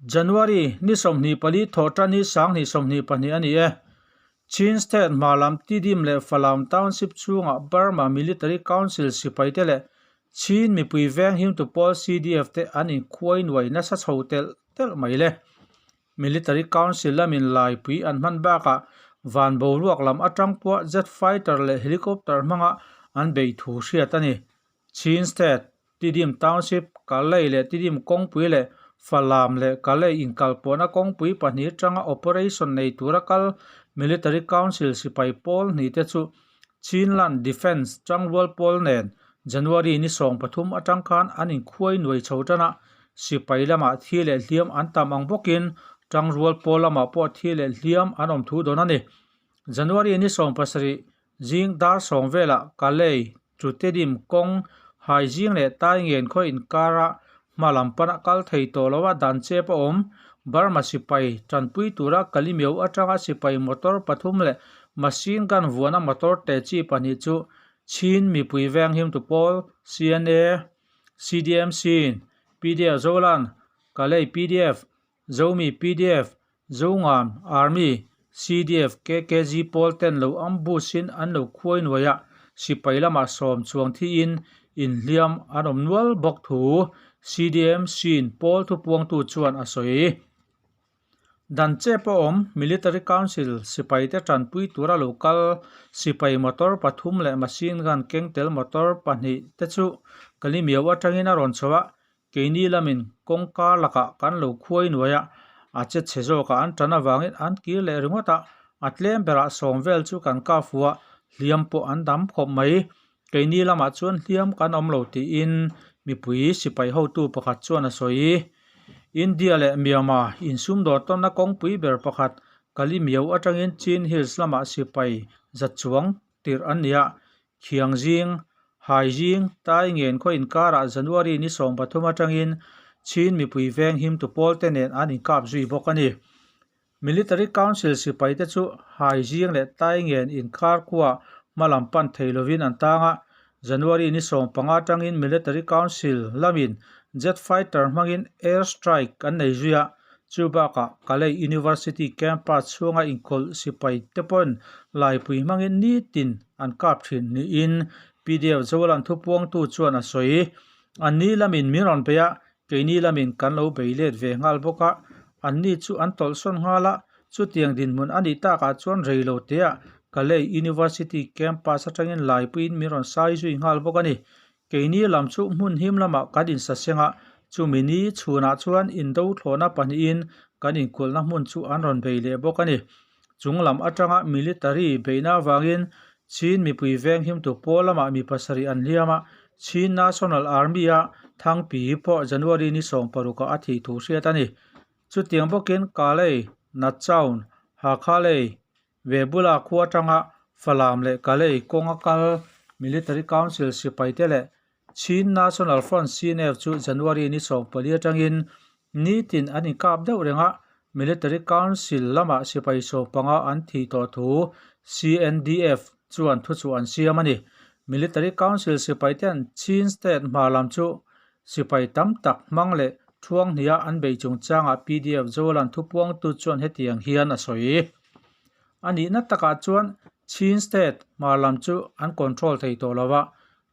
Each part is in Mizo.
January ni 24 thawhtan hi 2022 a ni e. Chin State hma lam Tidim leh Falam Township chhungah Burma Military Council sipaite leh Chin mipui veng himtu pawl CDF te an inkhuai nuai nasa chho telh telh mai le. Military Council lamin laipui an hman bakah van boruak lam atang pawh jet fighter leh helicopter hmanga an bei thu hriat a ni. Chin State, Tidim Township, Kalay leh Tidim kawngpui leh Falam leh Kalay inkalpawhna kawngpui pahnih atanga operation nei tura kal Military Council sipai pawl hnih te chu Chinland Defence tangrual pawl nen January ni 13 atang khan an inkhuai nuai chho tan a, sipai lamah thi leh hliam an tam ang bawkin tangrual pawl lamah pawh thi leh hliam an awm thu dawn a ni. January ni 17 Zing dar sawng velah Kalei, Chutedim kawng, Haizing leh Taingen khaw inkara hma lam pana kal thei tawh lo a dan chep a awm. Burma sipai tanpui tura Kalimeu atanga sipai motor pathum leh machine gun vuana motor te chi pahnih chu Chin mipui veng himtu pawl, CNA, CDMC, PDF Zolan, Kalei PDF, Zomi pdf, Zongam, Army, CDF, KKG pawl ten lo ambush in an lo khuai nuai a, sipai lamah sawm chuang thiin inhliam an awm nual bawk thu CDM Shin pawl thupuangtu chuan a sawi. Dan che pawh awm Military Council sipai te tanpui tura lo kal sipai motor pathum leh machine gun keng tel motor pahnih te chu Kalimiau atangin a rawn chho a, Keini lamin kawngka lakah kan lo khuai nuai a, a che chhe zawkah an tan avangin an kir leh ringawt a, a tlem berah sawm vel chu kan kah fuh a, hliam pawh an dam khawp mai. Keini lamah chuan hliam kan awm lo tiin mipui sipai hotu pakhat chuan a sawi. India leh Myanmar insumdawr tawnna kawngpui ber pakhat Kalimiau atangin Chin Hills lamah sipai za chuang tirh an ni a, Thiang zing, hai zing, tai ngen khaw inkarah January ni 13 atangin Chin mipui veng himtu pawl te nen an inkap zui bawk a ni. Military Council sipai te chu hai zing leh tai ngen inkar khuaa hma lam pan thei lovin an tang a, January ni 15 atangin Military Council lamin jet fighter hmangin air strike an nei zui a, Chu bakah Kalay University campus chhunga inkhawlh sipai te pawn laipui hmangin nitin an kap thin niin PDF Zolan thupuangtu chuan a sawi. An ni lamin min rawn bei a, keini lamin kan lo bei let ve nghal bawk a, an ni chu an tawlhsawn nghal a, chutiang dinhmun a nih takah chuan rei lo teah Kalay University campus atangin laipuiin min rawn sai zui nghal bawk a ni. Keini lam chu hmun him lamah kan insaseng a, chumi ni chhunah chuan indo thlawhna pahnihin kan inkulhna hmun chu an rawn bei leh bawk a ni. Chung lam atanga military beihna avangin Chin mipui veng himtu pawl lamah mi pasarih an hliam a, Chin National Army-a Thangpi pawh January ni 16 ah a thih thu hriat a ni. Chutiang bawkin Kalay, Natchaun, Hakhalay, Ve bula khua atanga Falam leh Kalay kawnga kal Military Council sipaite leh Chin National Front, CNF, chu January ni 14 atangin nitin an inkap deuh reng a, Military Council lamah sipai 15 an thih tawh thu CNDF chuan thuchhuah an siam a ni. Military Council sipaiten Chin State hma lam chu Sipai tam tak hmang leh thuang hniha an bei chungchangah PDF Zolan thupuangtu chuan hetiang hian a sawi. A nihna takah chuan Chin State hmar lam chu an control thei tawh lo a,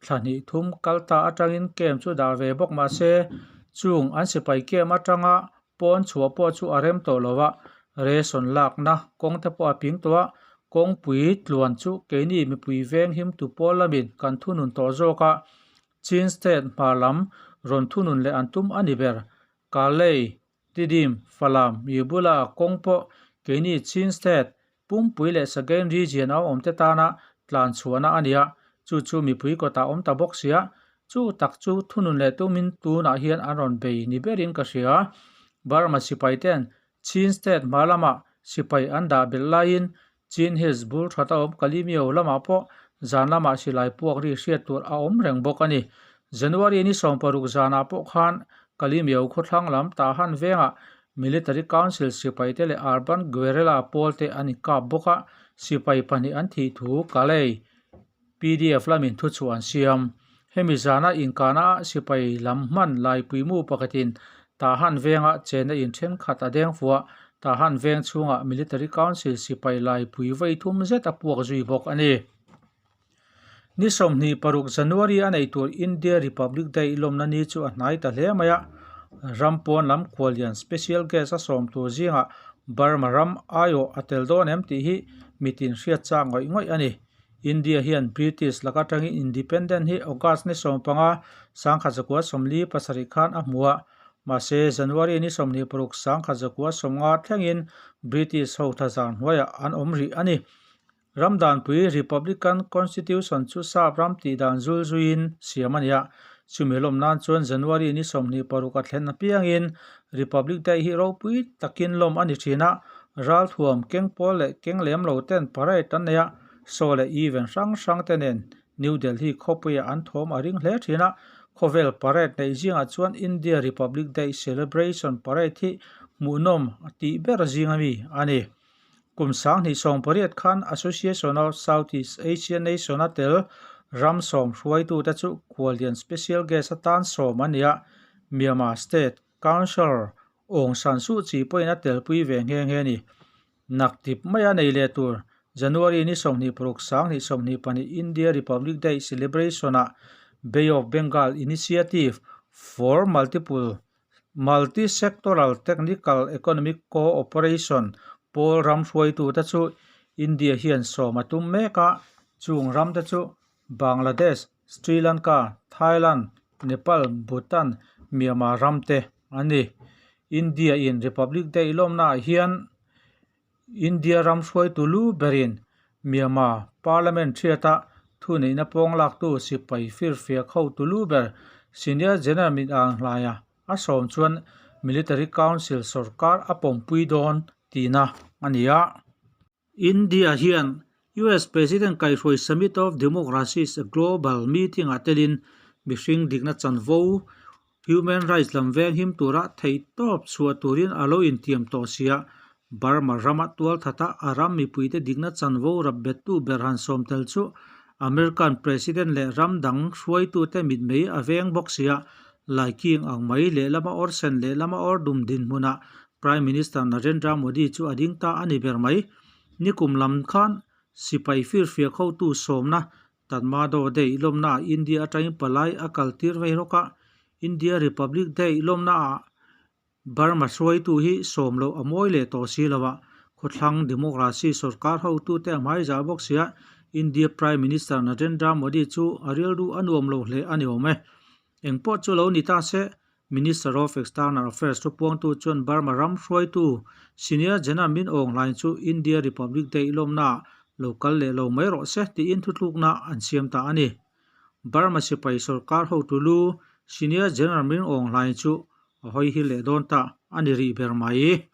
thla hnih thum kal ta atangin camp chu dah ve bawk mah se chung an sipai camp atanga pawn chhuah pawh chu a rem tawh lo a, ration lakna kawng te pawh a ping tawh a, kawngpui tluan chu keini mipui veng himtu pawl lamin kan thunun tawh zawk a, Chin State hmar lam rawn thunun leh an tum a ni ber. Kalay, Tidim, Falam, Mibula kawng pawh keini Chin State pumpui leh Sagaing Region a awm te tana tlan chhuahna a ni a, chu chu mipui kawtah awm ta bawk sia. Chu tak chu thunun leh tumin tunah hian an rawn bei ni berin ka hria. Burma sipai ten Chin State hmar lamah sipai an dah belh laiin Chin Hills bul that a awm Kalimio lamah pawh zan lamah silai puak ri hriat tur a awm reng bawk a ni. January ni 16 zanah pawh khan Kalimio khawthlang lam Tahan vengah Military Council sipaite leh Urban Guerrilla pawlte an inkap bawk a, sipai pahnih an thih thu Kalay PDF lamin thuchhuah an siam. Hemi zana inkahnaah sipai lam hman laipuimu pakhatin Tahan venga chenna in thenkhat a deng fuh a, Tahan veng chhungah Military Council sipai laipui vawi thum zet a puak zui bawk a ni. Ni 26 January a neih tur India Republic Day lawmna ni chu a hnai ta hle mai a, ram pawn lam khuallian special guest a sawm tur zingah Burma ram aiawh a tel dawn em tih hi mitin hriat chak ngawih ngawih a ni. India hian British laka atangin Independent hi August ni 15, 1947 khan a hmu a, mahse January ni 26, 1950 thlengin British ho thazar hnuaiah an awm rih a ni. Ram danpui Republican Constitution chu sap ram tih dan zul zuiin siam a ni a, chumi lawm nan chuan January ni 26 a thlen apiangin Republic Day hi ropui takin lawm a ni thin a, ralthuam keng pawl leh keng lem lo ten parade an nei a, show leh event hrang hrang te nen New Delhi khawpuiah an thawm a ring hle thin a, khawvel parade neih zingah chuan India Republic Day Celebration Parade hi hmuhnawm tih ber zing ami a ni. Kum 2018 khan Association of Southeast Asian Nation a tel ram sawm hruaitute chu khuallian special guest atan sawm a ni a, Myanmar State Councillor Aung San Suu Kyi pawhin a telpui ve nghe nghe a ni. Naktip maia nei leh tur January ni 26, 2022 India Republic Day Celebration-ah Bay of Bengal Initiative for Multiple Multi-Sectoral Technical Economic Co-operation pawl ram hruaitute chu India hian sawm a tum mek a, chung ramte chu Bangladesh, Sri Lanka, Thailand, Nepal, Bhutan, Myanmar ramte an ni. India-in Republic Day lawmnaah hian India ram hruaitu lu berin Myanmar Parliament hriata thuneihna pawng laktu sipai firfiak hotu lu ber Senior General Min Aung Hlaia a sawm chuan Military Council sorkar a pawmpui dawn tihna a ni a. India hian US President kaihhruai Summit of Democracies Global meeting-ah telin mihring dikna chanvo Human rights lam veng him tura theihtawp chhuah turin a lo intiam tawh sia. Burma rama tualthata a ram mipuite dikna chanvo rap bettu ber han sawm tel chu American President leh ram dang hruaitute mitmei a veng bawk sia. Laiking ang mai lehlama awr sen lehlama awr dum dinhmunah Prime Minister Narendra Modi chu a ding ta a ni ber mai. Nikum lam khan sipai firfiak hotu sawmna Tatmadaw Day lawmnaah India atangin palai a kal tir vei rawk a, India Republic Day lawmnaah Burma hruaitu hi sawm loh a mawi leh tawh si lo a, khawthlang democracy sorkar hotute a hmaizah bawk sia, India Prime Minister Narendra Modi chu a rilru a nuam lo hle a ni awm e. Engpawh chu lo ni ta se, Minister of External Affairs thupuangtu chuan Burma ram hruaitu Senior General Min Aung Hlaing chu India Republic Day lawmnaah lo kal leh lo mai rawh se tiin thutlukna an siam ta a ni. Burma sipai sorkar hotu lu Senior General Min Aung Hlaing chu a hawi hi leh dawn ta a ni rih ber mai.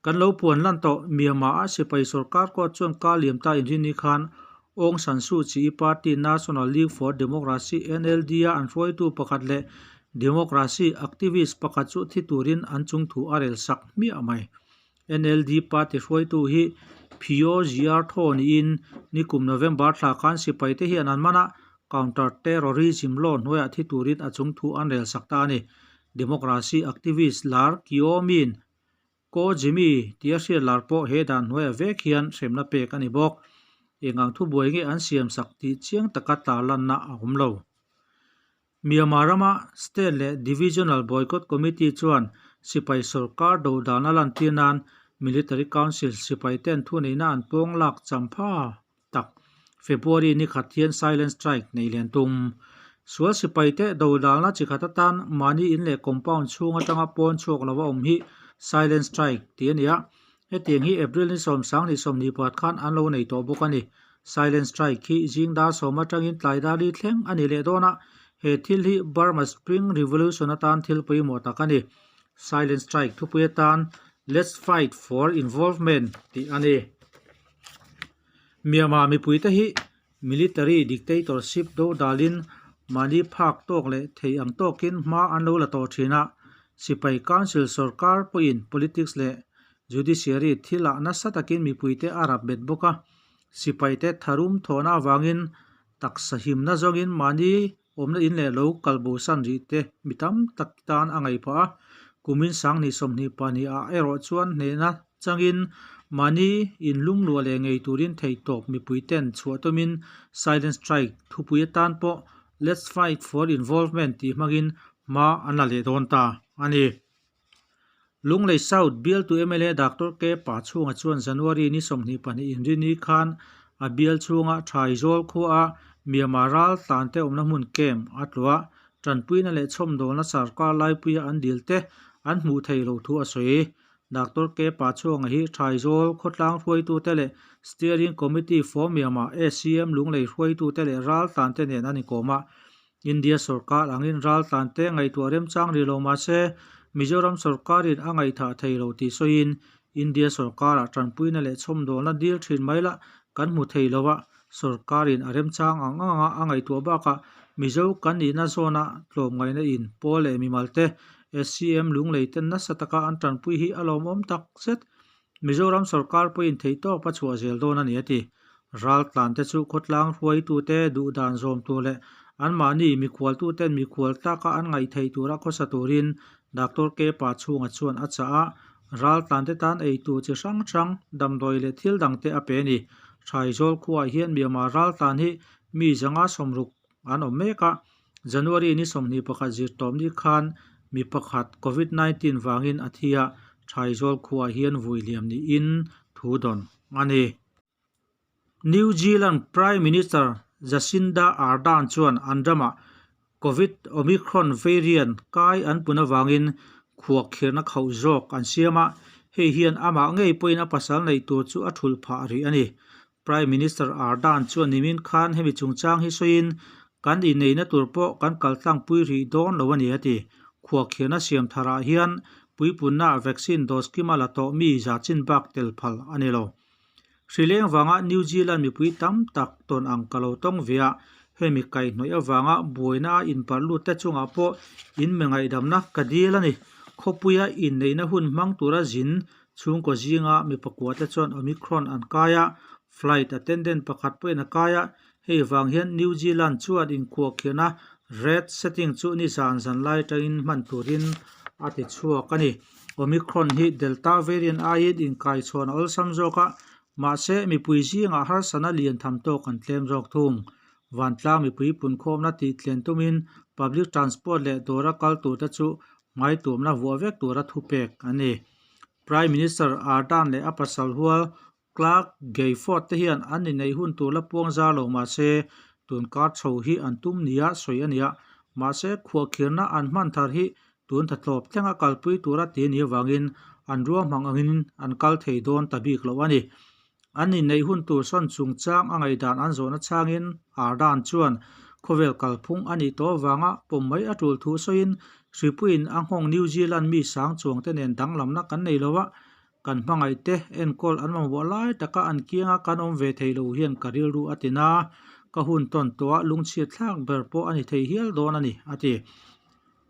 Kan lo puan lan tawh, Myanmar-a sipai sorkar court chuan ka liam ta inrinni khan Aung San Suu Kyi party National League for Democracy, NLD, a an hruaitu pakhat leh democracy activist pakhat chu thi turin an chungthu a rel sak hmiah mai. NLD party hruaitu hi Phyo Ziyar Thaw niin nikum November thla khan sipaite hian an man a, counter terrorism law hnuaiah thi turin a chungthu an rel sak ta a ni. Democracy activist lar Kyaw Min Ko Jimmy tia hriat lar pawh he dan hnuaiah vek hian hremna pek a ni bawk. Eng ang thubuai nge an siam sak tih chiang taka tarlanna a awm lo. Myanmar rama State leh Divisional Boycott Committee chuan sipai sorkar do dan a lantir nan Military Council sipai ten thuneihna an pawng lak champha tak. February ni khat hian silent strike nei lian tum. Sual sipai te do dalna chi khat atan mahni in leh compound chhung atanga pawn chhuak lova awm hi silent strike tih a ni a. Hetiang hi April ni 10 20 pakhat khan an lo nei tawh bawk a ni. Silent strike hi zing dar sawm atangin tlai dar li thleng a ni leh dawn a. He thil hi Burma Spring Revolution atan thil pawimawh tak a ni. Silent strike thupui atan Let's fight for involvement tih a ni. Myanmar mipuite hi military dictatorship do dalin mahni phak tawk leh thei ang tawkin hma an lo la tawh thin a, sipai council sorkar pawhin politics leh judiciary thilah nasa takin mipuite a rap bet bawk a, sipaite tharum thawhna avangin taksa himna zawngin mahni awmna in leh lo kalbosan rih te mi tam tak tan a ngaih phah a. Kumin 2022 ah erawh chuan hnehna changin mahni inlum luah leh ngei turin theihtawp mipui ten chhuah tumin Silent Strike thupui atan pawh Let's Fight for Involvement tih hmangin hma an la leh dawn ta a ni. Lunglei South bialtu mla Doctor K Pachhunga chuan January ni 22 inrini khan a bial chhunga Thaizawl khuaa Myanmar ral tlante awmna hmun camp a tlawh a, tanpuina leh chhawmdawlna sarkar laipuia an dil te an hmuh theih loh thu a sawi. Doctor K Pachhunga hi Thaizawl khawtlang hruaitute leh Steering Committee for Myanmar, SCM, Lunglei hruaitute leh ral tlante nen an inkawm a. India sorkar angin raltlante ngaihtuah remchang rih lo mah se, Mizoram sorkarin a ngaihthah thei lo tih sawiin, India sorkarah tanpuina leh chhawmdawlna dil thin mai lah kan hmu thei lo a, sorkarin a remchang ang anga a ngaihtuah bakah Mizo kan nihna zawna tlawmngaihna in pawl leh mimalte SCM lunglei ten nasa taka an tanpui hi a lawmawm tak zet. Mizoram sorkar pawhin theihtawp a chhuah zel dawn a ni a ti. Raltlante chu khawtlang hruaitute duhdan zawm tur leh anmahni mikhualtuten mikhual tlaka an ngaih theih tura khawsa turin Doctor K Pachhunga chuan a chah a, raltlante tan eitur chi hrang hrang, damdawi leh thil dangte a pe a ni. Hraizawl khuaah hian Myanmar raltlan hi mi zanga 60 an awm mek a, January ni 21 zirtawpni khan mi pakhat Covid 19 vangin a thi a, Hraizawl khuaah hian vui liam niin thu dawn a ni. New Zealand Prime Minister Jacinda Ardern chuan an ramah Covid Omicron variant kai an pun avangin khuahkhirhna khauh zawk an siam a, hei hian amah ngei pawhin a pasal neih tur chu a thulh phah rih a ni. Prime Minister Ardern chuan nimin khan hemi chungchang hi sawiin, Kan inneihna tur pawh kan kaltlangpui rih dawn lo a ni a ti. Khuahkhirhna siam tharah hian puipunna vaccine dose kima la tawh mi za chin bak tel phal a ni lo. Hri leng vanga New Zealand mipui tam tak tawn ang ka lo tawng ve a, hemi kaihhnawih avanga buaina a inparh lut te chungah pawh inme ngaihdamna ka dil a ni. Khawpuia inneihna hun hmang tura zin chhungkaw zinga mi pakua te chuan Omicron an kai a, flight attendant pakhat pawhin a kai a, hei vang hian New Zealand chuan inkhuahkhirhna red setting chu nizan zan lai atangin hman turin a ti chhuak a ni. Omicron hi Delta variant aiin inkaichhuan a awlsam zawk a, mahse mipui zingah harsatna lian tham tawk an tlem zawk thung. Vantlang mipui punkhawmna tih tlen tumin public transport leh dawra kal turte chu hmaituamna vuah vek tura thupek a ni. Prime Minister Ardern leh a pasal hual Clark Gayford te hian an inneih hun tur la puang zar lo mah se, tun kar chho hi an tum nia sawi a ni a. Mahse, khuahkhirhna an hman thar hi tun tha tlawp thlenga kalpui tura ti a nih avangin an ruahmang angin an kal thei dawn ta bik loh a ni. An inneih hun tur sawn chungchang a ngaihdan an zawhna changin Ardern chuan khawvel kalphung a nih tawh avanga pawm mai a tul thu sawiin hripuiin a nghawng New Zealand mi sang chuangte nen danglamna kan nei lo a, Kan hmangaihte enkawl an mamawh lai taka an kianga kan awm ve thei lo hian ka rilru a ti na, ka hun tawn tawh a lungchhiat thlak ber pawh a ni thei hial dawn a ni, a ti.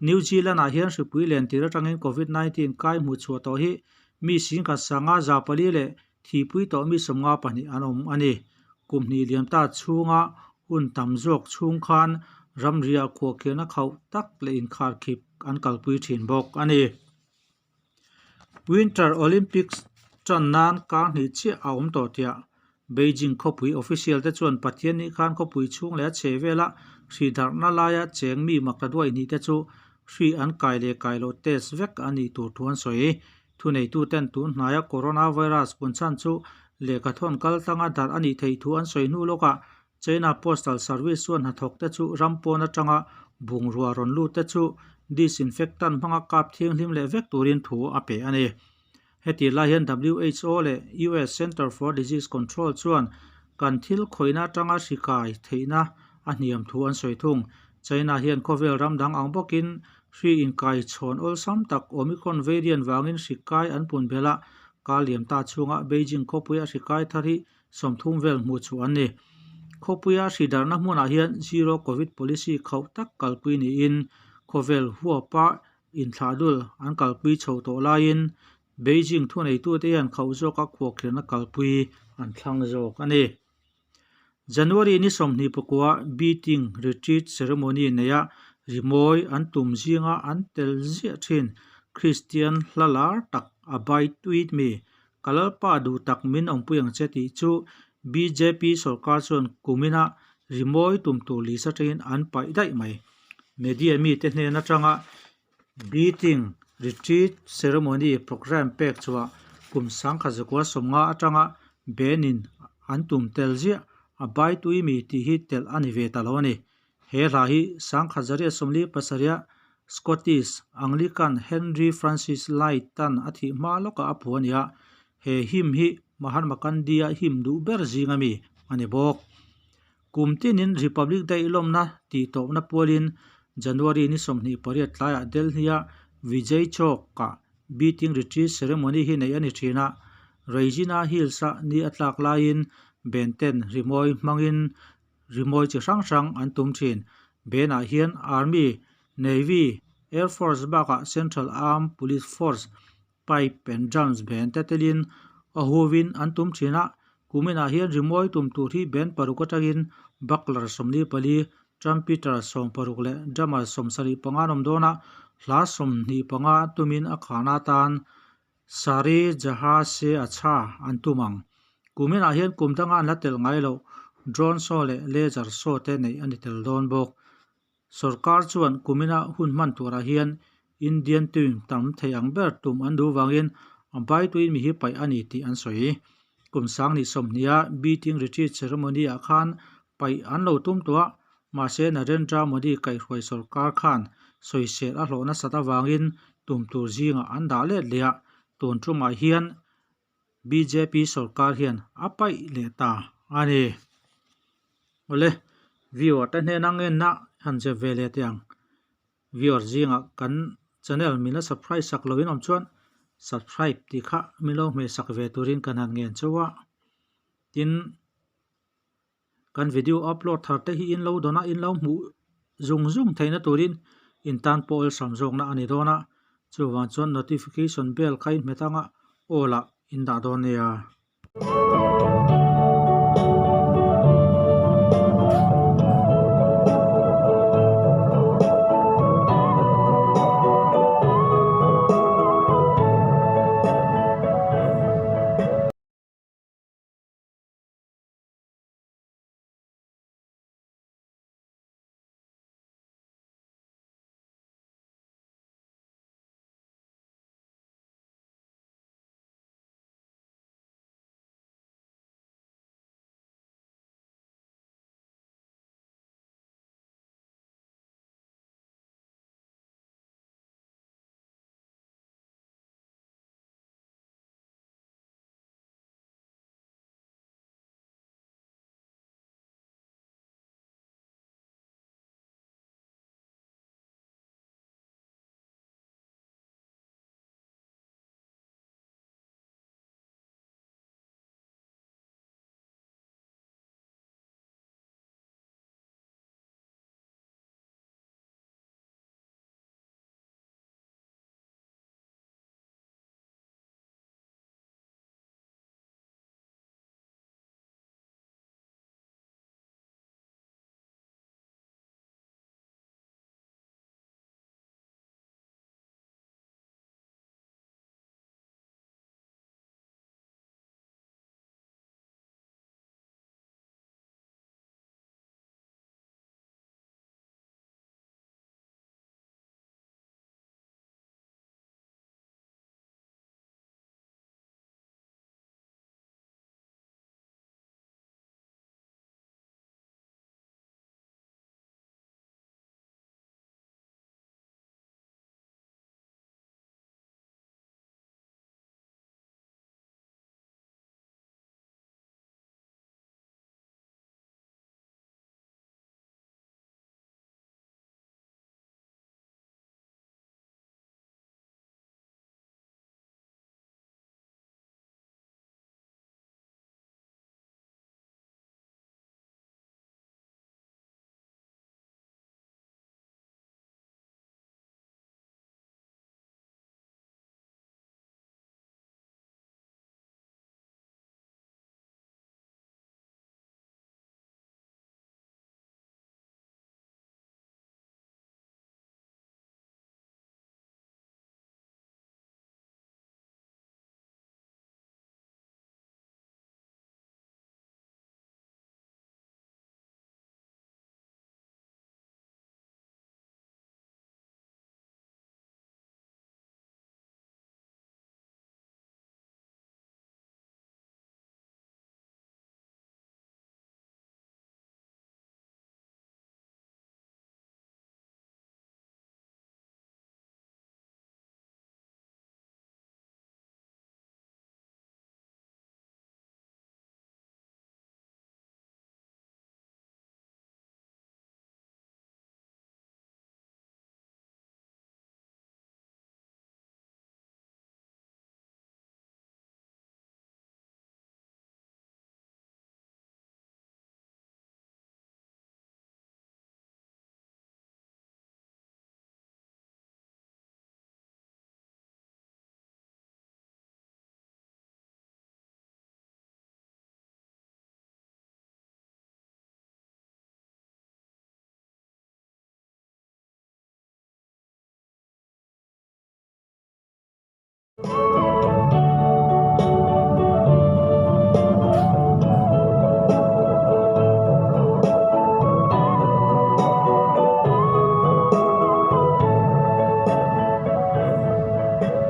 New Zealand-ah hian hripui len tir atangin Covid 19 kai hmuh chhuah tawh hi mi singkhat sanga 400 leh thihpui tawh mi 52 an awm a ni. Kum hnih liam ta chhunga hun tam zawk chhung khan ramriah khuahkhirhna khauh tak leh inkharkhip an kalpui thin bawk a ni. Winter Olympics tan nan kar hnih chiah a awm tawh tiah Beijing khawpui official te chuan Pathianni khan khawpui chhung leh a chhe vela hri darhna laia cheng mi makla duai hnih te chu hri an kai leh kai loh test vek a nih tur thu an sawi. Thuneituten tun hnaia coronavirus punchhan chu lehkhathawn kaltlanga darh a nih theih thu an sawi hnu lawkah China Postal Service chuan hnathawk te chu ram pawn atanga bungrua rawn lut te chu disinfectant hmanga kap thianghlim leh vek turin thu a pe a ni. Hetih lai hian who leh US Center for Disease Control chuan kan thil khawihna atanga hri kai theihna a hniam thu an sawi thung. China hian khawvel ram dang ang bawkin hri inkaichhawn awlsam tak Omicron variant vangin hri kai an pun belh a, kar liam ta chhunga Beijing khawpuia hri kai thar hi 30 vel hmuh chhuah an ni. Khawpuia hri darhna hmunah hian Zero Covid Policy khauh tak kalpui niin khawvel huapa inthlahdul an kalpui chho tawh laiin Beijing thuneitute hian khauh zawka khuahkhirhna kalpui an thlang zawk a ni. January ni 29 Beating Retreat Ceremony neia rimawi an tum zinga an tel ziah thin. Kristian hla lar tak a bai tweet mi, Ka Lalpa duh tak min awmpui ang che tih chu bjp sorkar chuan kumina rimawi tum tur list atangin an paih daih mai. Media mite hnen atanga Beating Retreat Ceremony programme pek chhuah kum sangkhat zakua sawmnga atanga Benin an tum tel ziah a bai tui mi tih hi telh a ni ve ta lo a ni. He hla hi 1947ah Scottish Anglican Henry Francis Lyte-a'n a thih hma lawkah a phu a ni a, he hymn hi Mahatma Gandhi-a hymn duh ber zinga mi a ni bawk. Kum tinin Republic Day lawmna tih tawpna pualin January ni 28 tlaiah Delhi-a Vijay Chowk-ah Beating Retreat Ceremony hi neih a ni thin a, Raisina Hills-a ni a tlak laiin band-ten rimawi hmangin Rimawi chi hrang hrang an tum thin. Band-ah hian Army, Navy, Air Force bakah Central Armed Police Force, Pipe and Drums band te telin a huvin an tum thin a. Kuminah hian rimawi tum tur hi band paruk atangin buckler 44, trumpeter 60 leh drummer 75 an awm dawn a, hla 25 tumin a khahna atan Sari Jaha Se Acha an tum ang. Kuminah hian kum danga an la telh ngai loh drone show leh laser show te neih a ni tel dawn bawk. Sorkar chuan kumina hun hman turah hian Indian team tam thei ang ber tum an duh vangin a baituin mi hi paih a ni tih an sawi. Kum 2020a Beating Retreat Ceremony ah khan paih an lo tum tawh a, mahse Narendra Modi kaihhruai sorkar khan sawisel a hlawh nasat avangin tum tur zingah an dah let leh a, tun tumah hian bjp sorkar hian a paih leh ta a ni. Awle, viewer te hnena ngenna han zep ve leh teh ang. Viewer zingah kan channel min la subscribe sak loin awm chuan subscribe tih kha min lo hmeh sak ve turin kan han ngen chauh a, tin, Kan video upload thar te hi in lo dawn a, in lo hmuh zung zung theihna turin in tan pawh awlsam zawkna a ni dawn a, chuvang chuan notification bell kha in hmet anga awl ah in dah dawn nia.